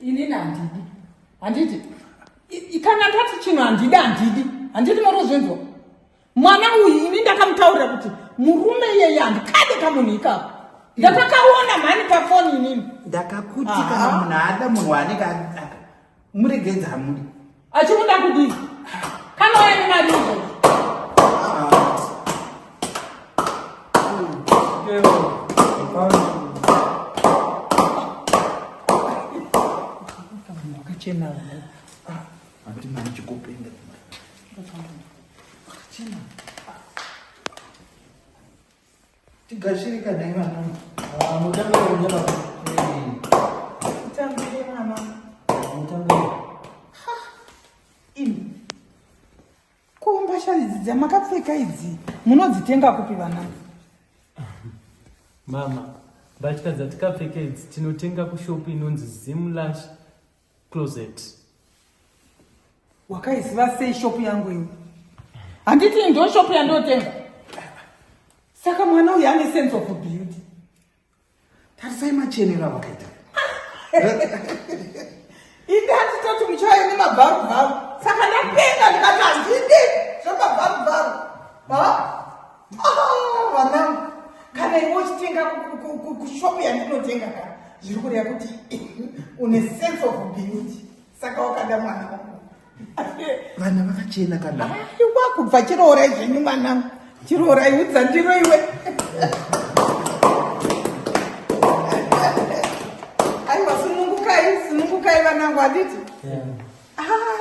Inini handidi. Handiti. Kana ndati chinhu handidi handidi. Handiti murozvinzwa. Mwana uyu ini ndakamutaurira kuti murume iyeye handikade kamunhu ikako. Ndakakaona mhani pafoni inini. Ndakakuti kana munhu ada munhu waanenge muregedza hamudi. Achimuda kudii? Kana uya nemari izvozvo. Wakachena. Akuti mari chikopenda. Wakachena. Tigashirika nhai vana. Ah, mutambire kunyama. Mutambire mwana. Mutambire. Ha. Imi. Ko mbatya idzi dzamakapfeka idzi munodzitenga kupi vana? Mama, mbatya dzatikapfeka idzi tinotenga kushopu inonzi Zimlash Closet. Wakaiziva sei shopu yangu iwe? Handiti ndo shopu yandotenga. Saka mwana uyu ane sense of beauty. Tarisai machenero avakaita. Ini handitoti muchauya nemabvarubvaru. Saka ndapenga ndikati handidi zvemabvarubvaru. Ah, vanangu kana iwe uchitenga kushopu yandinotenga ka zviri kureva kuti une sense of beauty saka wakada mwana wangu. Vana vakachena kana. Aiwa kubva chiroorai zvenyu mwanangu. Chiroorai udza ndiro iwe. Aiwa sunungukai, sunungukai vanangu handiti? Yeah. Ah.